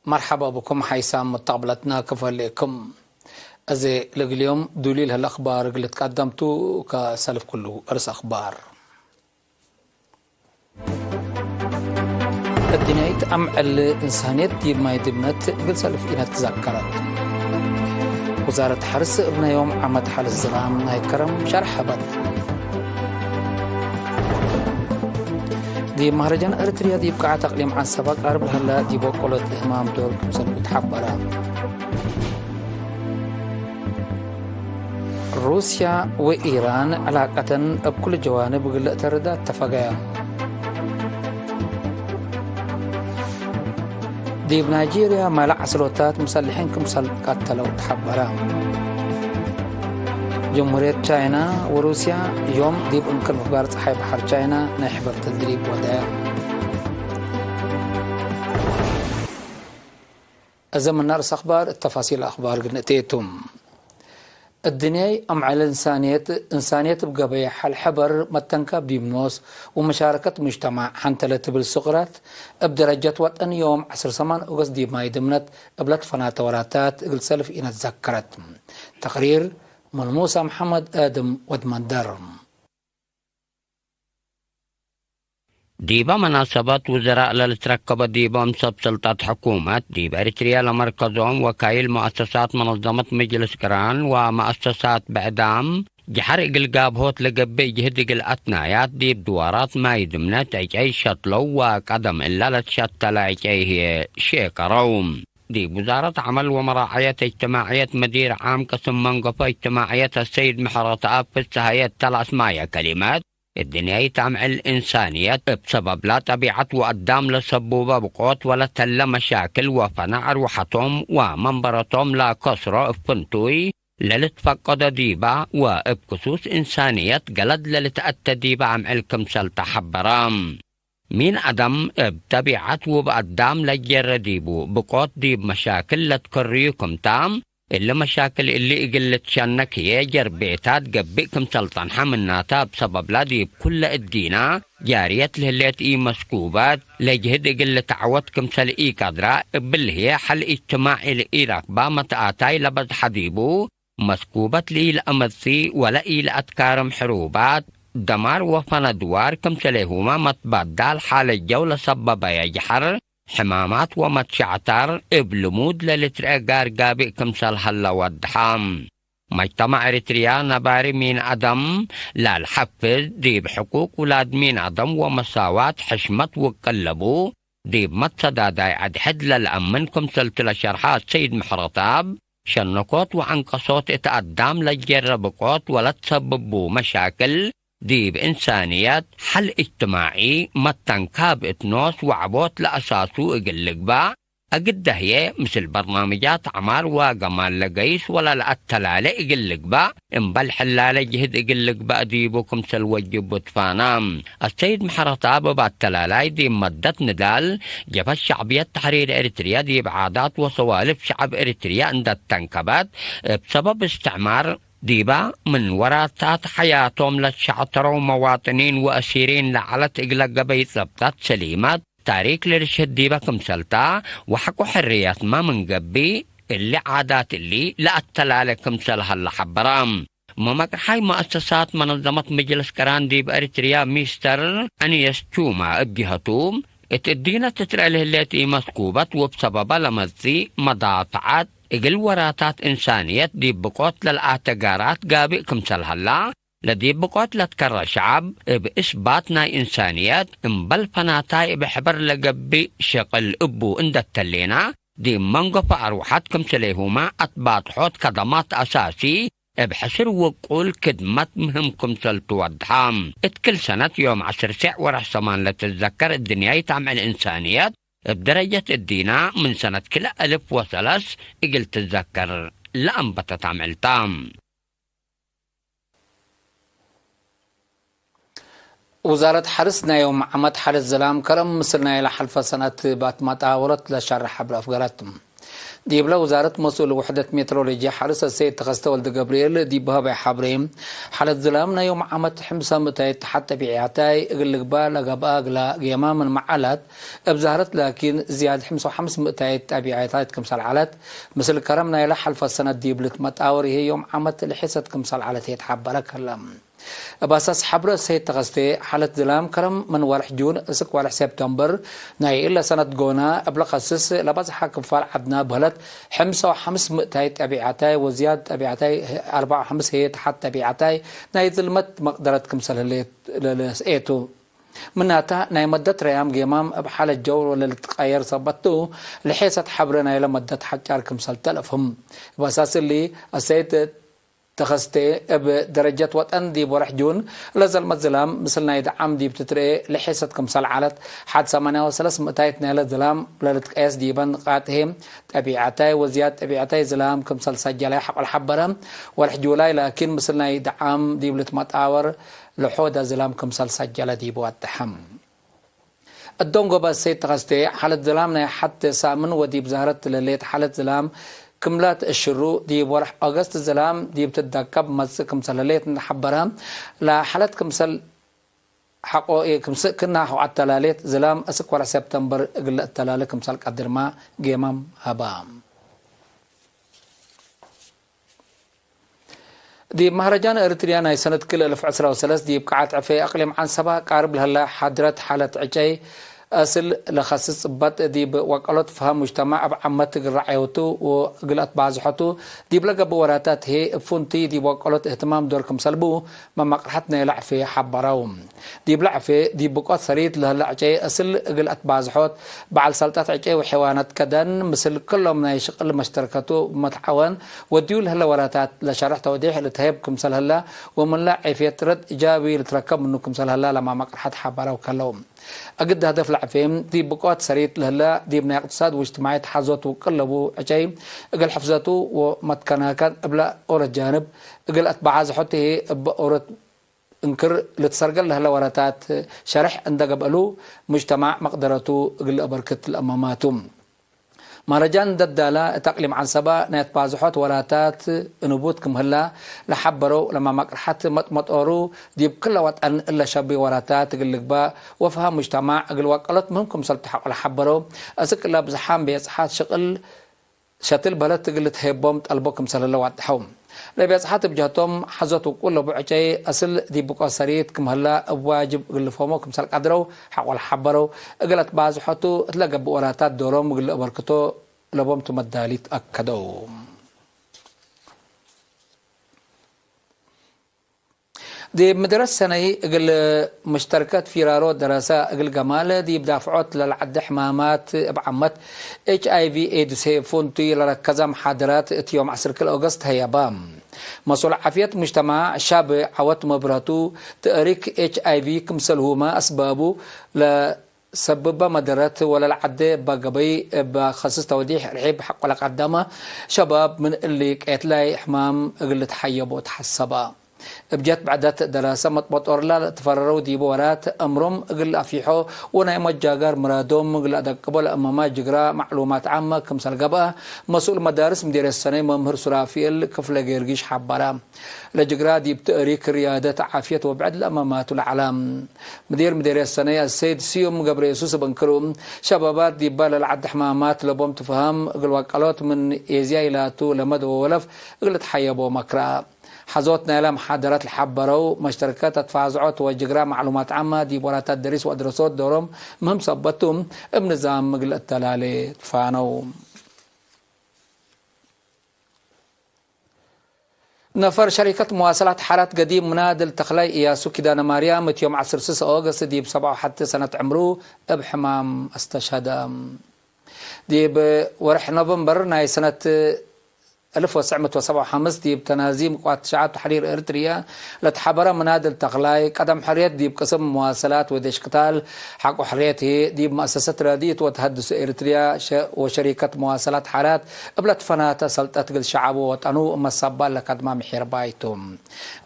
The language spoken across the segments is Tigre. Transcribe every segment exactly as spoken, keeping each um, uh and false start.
መርሐባ ብኩም ሓይሳም መተቅብለትና ክፈ ለእኩም። እዜ ለእግል ዮም ዱሊል ህለ አኽባር እግል ልትቀደም ቱ። ከሰልፍ ኩሉ እርስ አኽባር። እድንያይት አምዕል እንሳንየት ዲብ ማይ ድብነት እግል ሰልፍ ኢነት ትዘከረት። ውዛረት ሐርስ እብ ናይ ዮም ዓመት ሐርስ ዝላም ናይ ከረም ሸርሕ ሀበት። ዲብ መህረጃን ኤረትርያ ዲብ ቃዐት አቅሊም ዐንሰበ ቃርብ ለሀለ ዲብ ወቆለት እህማም ዶር ክምሰል ተሐበረ። ሩስያ ወኢራን ዕላቀተን እብ ኩሉ ጀዋንብ እግል ለአተርዳ እተፈገ። ዲብ ናይጄርያ ማለ ዐስሎታት ሙሰልሒን ክምሰል ቀተለው ተሐበረ። ጀምሁርየት ቻይና ወሩስያ ዮም ዲብ እንክር ምፍጋር ጸሓይ በሐር ቻይና ናይ ሕበር ተድሪብ ወደየ። እዘ ምነ ርእስ አኽባር እት ተፋሲል አኽባር እግል ንእቴ ቱ። እድንያይ አምዕል እንሳንየት፣ እንሳንየት እብ ገበይ ሐል ሕበር መተንካብ ዲብ ኖስ ወመሻረከት ሙጅተማዕ ሐንተ ለትብል ስቅረት፣ እብ ደረጀት ወጠን ዮም ዐስር ሰማን ኦገስት ዲብ ማይ ድምነት እብ ለትፈናተ ወራታት እግል ሰልፍ ኢነት ዘከረት። ተቅሪር ምን ሙሳ መሐመድ አድም ወድ መንደር። ዲበ መናሰበት ውዘራእ ለልትረከበ ዲቦም ሰብ ሰልጠት ሕኩመት፣ ዲብ ኤሪትርየ ለመርከዞም ወካይል መአሰሳት መነዘመት መጅልስ ቅራን ወመአሰሳት ብዕዳም፣ ጀሐር እግል ጋብሆት ለገብእ ጅህድ እግል አትናያት ዲብ ድዋራት ማይ ድምነት ዕጨይ ሸትለው ወቀደም እለ ለትሸተለ ዕጨይ ህዬ ሼቀረው። ዲብ ውዛረት ዐመል ወመራዐየት እጅትማዕየት መዲር ዓም ቅስም መንገፎ እጅትማዕየት አሰይድ ምሕረተአብ ፍስሀየ እተ ለአስማየ ከሊመት፣ እድንያይት አምዕል እንሳንየት እብ ሰበብላ ጠቢዐት ወአዳም ለሰቡበ ብቆት ወለተለ መሻክል ወፈነ አርወሐቶም ወመንበረቶም ለከስሮ እብ ፍንቱይ ለልትፈቀዶ ዲባ ወእብ ክሱስ እንሳንየት ገለድ ለልትአተ ዲበ አምዕል ክምሰል ተሐበረ። ሚን አደም እብ ጠቢዐት ውብ አዳም ለጀረ ዲቡ ብቆት ዲብ መሻክል ለትከርዩ ክምታ፣ እሊ መሻክል እሊ እግል ልትሸነክ ህዬ ጀርቤታት ገብእ ክምሰል ጸንሐ ምናተ፣ እብ ሰበብላ ዲብ ኩለ እዲና ጃርየት ለህሌት ኢመስኩበት ለጅህድ እግል ልትዐወት ክምሰል ኢቀድራ፣ እብል ህዬ ሐል እጅትማዒ ለኢረክባ መትአታይ ለበዝሐ ዲቡ፣ መስኩበት ለኢለአመጽእ ወለኢለአትካርም ሕሩባት፣ ደማር ወፈነ ድዋር ክምሰሌሁመ መትባዳል ሓለት ጀው ለሰበበየ ጀሐር፣ ሕማማት ወመትሸዕታር እብ ልሙድ ለልትርኤ ጋር ጋብእ ክምሰል ሀለ ወድሐ። መጅተማዕ ኤሪትርያ ነባሪ ሚን አደም ላልሐፍዝ፣ ዲብ ሕቁቅ ውላድ ሚን አደም ወመሳዋት ሕሽመት ውቅል ለቡ፣ ዲብ መትሰዳዳይ አድሕድ ለልአምን ክምሰልቱ ለሸርሐ አሰይድ ምሕረተአብ፣ ሸነኮት ወዐንቀሶት እት አዳም ለጀረ ብቆት ወለትሰብቡ መሻክል፣ ዲብ እንሳንየት ሐል እጅትማዒ መተንካብ እት ኖስ ወዐቦት ለአሳሱ እግል ልግባእ፣ አግደ ህዬ ምስል በርናምጃት ዐማር ወአገማል ለገይስ ወለለአተላሌ እግል ልግባእ፣ እምበል ሕላለ ጅህድ እግል ልግባእ ዲቡ ክምሰል ወጅቡ ትፋና። አሰይድ ምሕረተአብ እብ አተላላይ ዲብ መደት ንዳል ጀብሀት ሸዕብየት ተሕሪር ኤሪትርየ ዲብ ዓዳት ወሰዋልፍ ሸዐብ ኤሪትርየ እንደ ተንከበት፣ እብ ሰበብ እስትዕማር ዲባ ምን ወራታት ሐያቶም ለትሸዕተረው መዋጥኒን ወአሲሪን ለዐለት እግለ ገበይ ጸብጠት ሰሊመት፣ ታሪክ ልርሽድ ዲበ ክምሰልታ ወሐቆ ሕርየትመ ምን ገብእ፣ እሊ ዓዳት እሊ ለአተላሌ ክምሰል ሀለ ሐበረ። መመቅርሓይ መአሰሳት መነዘመት መጅልስ ቅራን ዲብ ኤሪትርያ ሚስተር አንየስ ቹማ እብ ጅሀቱ፣ እት እዲነ ትትረኤ ለህሌት ኢመስኩበት ወእብ ሰበበ ለመጽእ መዳፍዐት እግል ወራታት እንሳንየት ዲብ ብቆት ለለአተ ጋራት ጋብእ ክምሰል ሀላ፣ ለዲብ ብቆት ለትከረ ሸዐብ እብ እስባት ናይ እንሳንየት እምበል ፈናታይ እብ ሕበር ለገብእ ሸቅል እቡ እንደ ተሌና፣ ዲብ መንገፎ አርወሐት ክምስሌሁመ አትባጥሖት ከደማት አሳሲ እብ ሕስር ውቁል ክድመት ምህም ክምሰል ትወድሐ። እት ክል ሰነት ዮም ዐስር ሴዕ ወርሕ ሰማን ለትትዘከር እድንያይት አምዕል እንሳንየት እብ ደረጀት እዲና ምን ሰነት ክልኤ አልፍ ወሰለስ እግል ትትዘከር ለአንበተት አምዕል ተ። ውዛረት ሐርስ ናይ ዮም ዓመት ሐርስ ዝላም ከረም ምስል ናይ ለሐልፈ ሰነት ባትማጣ ወረት ለሻርሕ ሐብር አፍገረት። ዲብለ ውዛረት መስኡል ውሕደት ሜትሮሎጂ ሐርስ አሰይድ ተኸስተ ወልደገብርኤል ዲብ ሀበይ ሐብሬ፣ ሓለት ዝላም ናይ ዮም ዓመት ሕምሳ ምእታይት ተሓት ጠቢዕያታይ እግል ልግባእ ለገብአ እግላ ጌማ ምን መዓላት እብ ዛህረት ላኪን ዝያድ ሕምሳ ወሐምስ ምእታይት ጠቢዕያታይት ክምሰል ዐለት፣ ምስል ከረም ናይለ ሐልፈ ሰነት ዲብ ልትመጣወር ህዬ ዮም ዓመት ለሔሰት ክምሰል ዐለት ህዬ ተሐበረ ከለ። እብ አሳስ ሐብረ ሰይድ ተኸስቴ፣ ሓለት ዝላም ከረም ምን ወርሕ ጁን እስክ ወርሕ ሴፕተምበር ናይ እለ ሰነት ጎና እብ ለከስስ ለበዝሐ ክፋል ዐድና በህለት፣ ሕምሳ ወሐምስ ምእታይ ጠቢዐታይ ወዝያድ ጠቢዐታይ አርበዓ ወሐምስ ህዬ ተሓት ጠቢዐታይ ናይ ዝልመት መቅደረት ክምሰል ህሌት ለለስኤቱ። ምናተ፣ ናይ መደት ረያም ጌማም እብ ሓለት ጀው ወለልትቀየር ሰበት ቱ፣ ለሔሰት ሐብረ ናይለ መደት ሐጫር ክምሰል ተለፍህም። እብ አሳስ እሊ፣ አሰይድ ተኸስቴ እብ ደረጀት ወጠን ዲብ ወርሕ ጁን ለዘልመት ዝላም ምስል ናይ ደዓም ዲብ ትትርኤ ለሔሰት ክምሰል ዐለት፣ ሐድ ሰማንያ ወሰለስ ምእታይት ናይለ ዝላም ለልትቀየስ ዲበ ንቃጥ ህዬ፣ ጠቢዐታይ ወዝያድ ጠቢዐታይ ዝላም ክምሰል ሰጀለ ሐቆል ሐበረ። ወርሕ ጁላይ ላኪን ምስል ናይ ደዓም ዲብ ልትመጣወር ለሖደ ዝላም ክምሰል ሰጀለ ዲቡ ወጠሐ። እዶንጎበ ሰይድ ተኸስቴ፣ ሓለት ዝላም ናይ ሐቴ ሳምን ወዲብ ዛህረት ለሌት ሓለት ዝላም ክምላት እሽሩ፣ ዲብ ወርሕ ኦገስት ዝላም ዲብ ትደቀብ መጽእ ክምሰል ህሌት እንደ ሐበረ፣ ለሓለት ክምሰል ሐቆ፣ ክምስ-፣ ክና ሐቆ አተላሌት ዝላም እስክ ወርሕ ሰፕተምበር እግል ለአተላሌ ክምሰል ቀድርማ ጌማም ሀባ። ዲብ መህረጃን ኤሪትርያ ናይ ሰነት ክልኤ እልፍ ዕስራ ወሰለስ ዲብ ቀዓት ዕፌ አቅሊም ዐንሰባ ቃርብ ለህላ ሓድረት ሓለት ዕጨይ አስል ለኸስስ ጽበጥ ዲብ ወቀሎት ፈሀም ሙጅተማዕ እብ ዓመት እግል ረዐዮቱ ወእግል አትባዝሖቱ ዲብ ለገብእ ወራታት ህዬ እብ ፍንቱይ ዲብ ወቀሎት እህትማም ዶር ክምሰል ቡ መማቅርሐት ናይለ ዕፌ ሐበረው። ዲብለ ዕፌ ዲብ ብቆት ሰሪት ለህለ ዕጨይ አስል እግል አትባዝሖት በዐል ሰልጠት ዕጨይ ወሐይዋናት ከደን ምስል ክሎም ናይ ሽቅል መሽተርከቱ መትዓወን ወድዩ ለህለ ወራታት ለሸርሕ ተውዴሕ ልትሀየብ ክምሰል ህለ ወምንለ ዔፍየት ረድ እጃቢ ልትረከብ ምኑ ክምሰል ህለ ለማመቅርሐት ሐበረው ከለው። እግድ ሀደፍ ለዕፌ ዲብ ብቆት ሰሪት ለህለ ዲብ ናይ እቅትሳድ ወእጅትማዕየት ሐዞት ውቅል ለቡ ዕጨይ እግል ሕፍዘቱ ወመትከናከን እብለ ኦሮት ጃንብ እግል አትበዓዝሖት ህዬ እበ ኦሮት እንክር ልትሰርገል ለህለ ወራታት ሸርሕ እንደ ገብአሉ፣ ሙጅተማዕ መቅደረቱ እግል ለአበርክት ለአመማቱ። መህረጃን ደዳለ እት አቅሊም ዐንሰበ ናይ አትባዝሖት ወራታት እንቡት ክም ህላ ለሐበረው ለማመቅርሐት መጥመጦሩ፣ ዲብ ክለ ወጠን እለ ሸቢ ወራታት እግል ልግባእ ወፈሃም ሙጅተማዕ እግል ወቀሎት ምህም ክምሰል ተሐቆ ለሐበረው፣ አስክ እለ ብዝሓም ቤጽሓት ሽቅል ሸትል በለት እግል ልትሀየቦም ጠልቦ ክምሰል ህለ ዋድሐው። ለቤጽሐት እብ ጀህቶም፣ ሐዞት ውቁል ለቡ ዕጨይ አስል ዲብ ብቆት ሰሪት ክም ህለ እብ ዋጅብ እግል ልፎሞ ክምሰል ቀድረው ሐቆ ለሐበረው፣ እግል አትባዝሖቱ እት ለገብእ ወራታት ዶሮም እግል ለአበርክቶ ለቦም ቱ መዳሊት አከደው። ዲብ ምድረት ሰነይ እግል ምሽተርከት ፊራሮ ደረሰ እግል ገማል ዲብ ዳፍዖት ለልዐደ ሕማማት እብ ዓመት ኤች አይ ቪ ኤድስ ፍንቱይ ለረከዘ መሓደራት እት ዮም ዐስር ክል ኦገስት ሀየበ። መስኡል ዓፍየት ሙጅተማዕ ሻብ ዐወት መብረቱ፣ ተእሪክ ኤች አይ ቪ ክምሰልሁመ አስባቡ ለ ሰብበ መደረት ወለልዐዴ እበ ገበይ እብ ከስስ ተውዲሕ ርሒብ ሐቆ ለቀደመ ሸባብ ምን እሊ ቄትላይ ሕማም እግል ልትሐየቦ ተሐሰበ። እብ ጀት ብዕደት ደረሰ መጥበጦርላ ለትፈረረው ዲቡ ወራት እምሮም እግል አፊሖ ወናይ መጃጋር ምራዶም እግል አደቅቦ ለእመማ ጅግራ ማዕሉማት ዓመ ክምሰል ገብአ መስኡል መዳርስ ምዴርየት ሰነይ መምህር ሱራፊኤል ክፍለ ጌርጊሽ ሐበረ። ለጅግራ ዲብ ተእሪክ ርያደት ዓፍየት ወብዕድ ለአመማቱ ለዐለ። ምዲር ምዴርየት ሰነይ አሰይድ ስዩም ገብረየሱስ እብ እንክሩ፣ ሸባባት ዲበ ለልዐድ ሕማማት ለቦም ትፍሀም እግል ወቀሎት ምን ኤዝያይ ላቱ ለመድ ወወለፍ እግል ልትሐየቦ መክረ። ሐዞት ናይለ መሓደረት ለሐበረው መሽተርከት አትፋዝዖት ወጅግራ ማዕሉማት ዓመ ዲብ ወራታት ደሪስ ወአድረሶት ዶሮም ምህም ሰበት ቱ፣ እብ ንዛም እግል እተላሌ ትፋነው። ነፈር ሸሪከት መዋሰላት ሐራት ገዲም ምናድል ተኽላይ እያሱ ኪዳነ ማርያም እት ዮም ዐስር ስስ ኦገስት ዲብ ሰብዓ ወሐቴ ሰነት ዕምሩ እብ ሕማም አስተሸሀደ። ዲብ ወርሕ ኖቨምበር ናይ ሰነት አልፍ ወትሰዕ ምእት ወሰብዓ ወሐምስ ዲብ ተናዚም ቅዋት ሸዓብ ተሕሪር ኤሪትርየ ለትሐበረ ምናድል ተኽላይ ቀደም ሕርየት ዲብ ቅስም መዋሰላት ወዴሽ ቅታል ሐቆ ሕርየት ህዬ ዲብ መአሰሰት ረድኢት ወተሀድሶ ኤሪትርያ ሸ-፣ ወሸሪከት መዋሰላት ሐራት እብ ለትፈናተ ሰልጠት እግል ሸዐቡ ወወጠኑ መሰባል ለከድማ ምሒርባይ ቱ።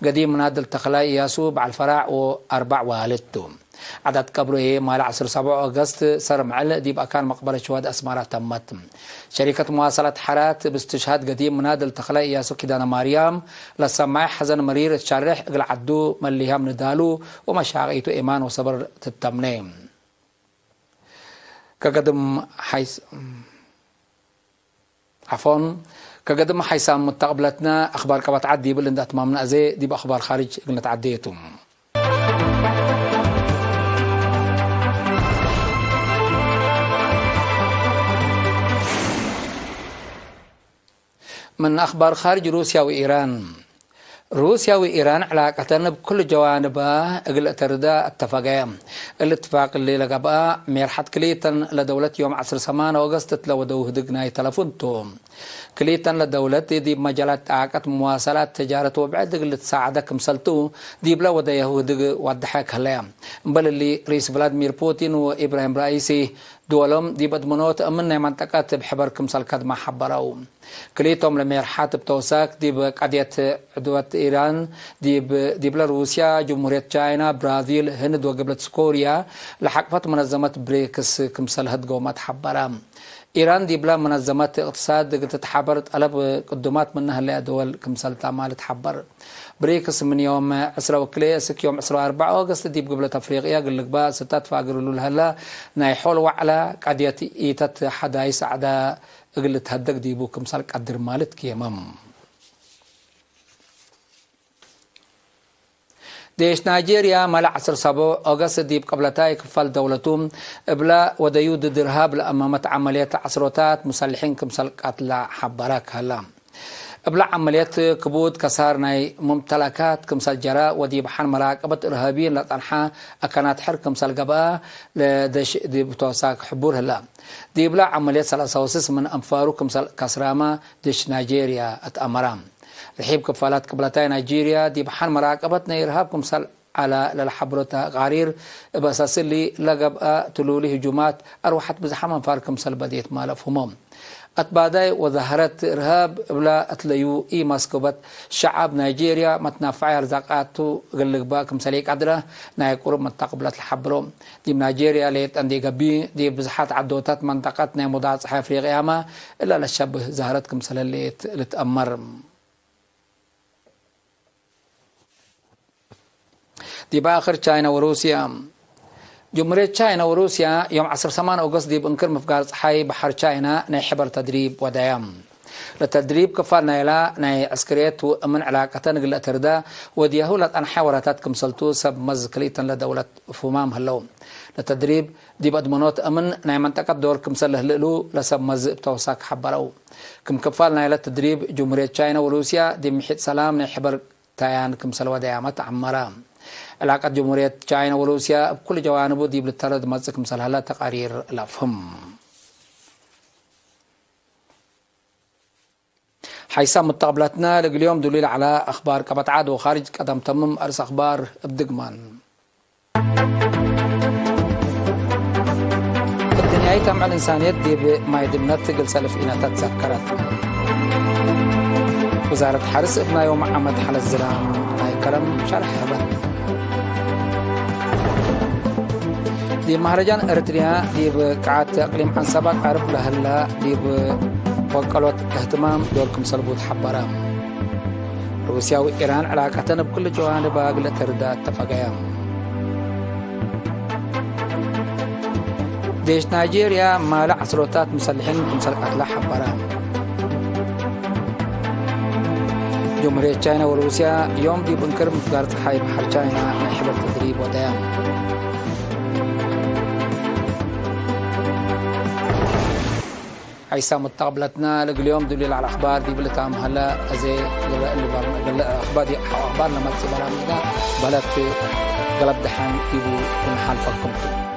ገዲም ምናድል ተኽላይ እያሱ በዐል ፈራዕ ወአርበዕ ዋልድ ቱ። ዐዳት ቀብሩ ህዬ ማለ ዐስር ሰብዕ ኦገስት ሰር ምዕል ዲብ አካን መቅበረት ሽዋድ አስመራ ተመት። ሸሪከት መዋሰላት ሐራት እብ እስትሽሃድ ገዲም ምናድል ተክለ እያሱ ኪዳነ ማርያም ለሰማዕ ሐዘን መሪር እት ሸሬሕ እግል ዐዱ መሊሃም ንዳሉ ወመሻቂቱ ኤማን ወሰብር ትተምኔ። ከገድም ሐይስ-፣ ዐፎን፣ ከገድም ሐይሳም ሙተቅብለትነ አክባር ቀበት ዐድ ዲብል እንደ አትማምነ አዜ ዲብ አክባር ካርጅ እግል ነትዐዴ ቱ። ምን አክባር ካርጅ ሩስያ ወኢራን። ሩስያ ወኢራን ዕላቀተን እብ ኩሉ ጀዋንባ እግል እተርዳ አተፈገየ። እሊ እትፋቅ እሊ ለገብአ፣ ሜርሐት ክልኢተን ለደውለት ዮም ዐስር ሰማን ኦገስት እት ለወደው ህድግ ናይ ተለፉን ቱ። ክልኢተን ለደውለት ዲብ መጃላት ጣቀት፣ መዋሰላት፣ ተጃረት ወብዕድ እግል ልትሳዐደ ክምሰል ቱ፣ ዲብለ ወደየሁ ህድግ ዋድሐ ከለየ። እምበል እሊ፣ ርኢስ ቭላድሚር ፑቲን ወኢብራሂም ራኢሲ፣ ድወሎም ዲብ አድመኖት እምን ናይ መንጠቀት እብ ሕበር ክምሰል ከድመ ሐበረው። ክልኢቶም ለሜርሐት እብ ተውሳክ ዲብ ቀድየት ዕድወት ኢራን፣ ዲብ፣ ዲብለ ሩስያ፣ ጅምሁርየት ቻይና፣ ብራዚል፣ ህንድ ወግብለት ስኮርያ ለሐቅፈት መነዘመት ብሪክስ ክምሰል ህድጎመት ሐበረ። ኢራን ዲብለ መነዘመት እቅትሳድ እግል ትትሓበር ጠለብ ቅዱማት ምነ ህለያ ድወል ክምሰል ተ ማል ትሓበር። ብሪክስ ምን ዮም ዕስራ ወክልኤ እስክ ዮም ዕስራ ወአርበዕ ኦገስት ዲብ ግብለት አፍሪቅያ እግል ልግባእ ስታት ፋግር እሉ ለሀላ ናይ ሖል ወዕለ ቀድየት ኢተት ሐዳይስ ዐዳ እግል ልትሀደግ ዲቡ ክምሰል ቀድር ማለት ኬመም። ዴሽ ናይጄርያ ማለ ዐስር ሰቦዕ ኦገስት ዲብ ቅብለታይ ክፋል ደውለቱ እብለ ወደዩ ድድ እርሃብ ለአመመት ዐመልየት ዐስሮታት ሙሰልሒን ክምሰል ቀትለ ሐበረ ከሀላ። እብለ ዐመልየት ክቡድ ከሳር ናይ ሙምተለካት ክምሰል ጀረ ወዲብ ሐን መራቀበት እርሃብይን ለጸንሐ አካናት ሕር ክምሰል ገብአ ለደሽ ዲብ ተወሳክ ሕቡር ህለ። ዲብለ ዐመልየት ሰለሰ ወስስ ምን አንፋሩ ክምሰል ከስራመ ደሽ ናይጄርያ እት አመረ። ርሒብ ክፋላት ቅብለታይ ናይጄርያ ዲብ ሐን መራቀበት ናይ እርሃብ ክምሰል ዐለ ለልሐብሮ ተቃሪር እብ አሳስ እሊ ለገብአ ትሉሊ ህጁማት አርወሐት ብዝሓም አንፋር ክምሰል በዴት ማለ ፍሁሞም። አትባዳይ ወዛህረት እርሃብ እብለ አትለዩ ኢ መስኩበት ሸዐብ ናይጄርያ መትናፈዐ አርዛቃቱ እግል ልግባእ ክምሰል ኢቀድረ ናይ ቅሩብ መታቅብለት ለሐብሮ። ዲብ ናይጄርያ ሌጠ እንዴ ገብእ፣ ዲብ ብዝሓት ዐዶታት መንጠቀት ናይ ሙዳጸሐ አፍሪቅያመ እለ ለሸብህ ዛህረት ክምሰል ህሌት ልትአመር። ዲብ አክር ቻይና ወሩስያ። ጅምሁርየት ቻይና ወሩስያ ዮም ዐስር ሰማን ኦገስት ዲብ እንክር ምፍጋር ጸሓይ በሐር ቻይና ናይ ሕበር ተድሪብ ወደያ። ለተድሪብ ክፋል ናይላ ናይ ዕስክርየት ወእምን ዕላቀተን እግል ለአተርዳ ወድያሁ ለጸንሐ ወራታት ክምሰልቱ ሰብ መዝ ክልኢተን ለደውለት ፍሁማም ህለው። ለተድሪብ ዲብ አድመኖት እምን ናይ መንጠቀት ዶር ክምሰል ለህልእሉ ለሰብ መዝ እብ ተውሳክ ሐበረው። ክም ክፋል ናይለ ተድሪብ፣ ጅምሁርየት ቻይና ወሩስያ ዲብ ምሒጥ ሰላም ናይ ሕበር ታያን ክምሰል ወደያመ ተአመረ። ዕላቀት ጅምሁርየት ቻይና ወሩስያ እብ ኩሉ ጀዋንቡ ዲብ ልተረድ መጽእ ክምሰል ሀለ ተቃሪር ለአፍህም። ሐይሳም ሙተቅብለትነ፣ ለእግል ዮም ዱሊ ለዐለ አክባር ቀበት ዐድ ወካርጅ ቀደም ተምም አርእስ አክባር እብ ድግማን። እድንያይት አምዕል እንሳንየት ዲብ ማይ ድምነት እግል ሰልፍ ኢነተ ትዘከረት። ውዛረት ሐርስ እብ ናይ ዮም ዓመት ሐለት ዝራም ናይ ከረም ሸርሕ ሀበት። ዲብ መህረጃን ኤረትርያ ዲብ ቀዓት እቅሊም ዐንሰባ ቀርብ ለህላ ዲብ ወቀሎት እህትማም ዶር ክምሰል ቡ ተሐበረ። ሩስያ ወኢራን ዕላቀተን እብ ክሉ ጀዋንብ እግል ለተርዳ አተፈገየ። ዴሽ ናይጄርያ ማለ ዐስሮታት ሙሰልሒን ክምሰል ቀትለ ሐበረ። ጅምሁርየት ቻይና ወሩስያ ዮም ዲብ እንክር ምፍጋር ጸሓይ በሐር ቻይና ናይ ሕበር ተድሪብ ወደያ። ሐይሳም ሙተቅብለትነ፣ ለእግል ዮም ዱሊ ለዐለ አክባር ዲብ ልታም ሀለ። አዜ እሊ ባር-፣ እግል አክባር ዲ-፣ አክባር ለመጽእ በራምጅነ በለት ገልብ ደሐን ዲቡ እንሓልፈኩም ቱ።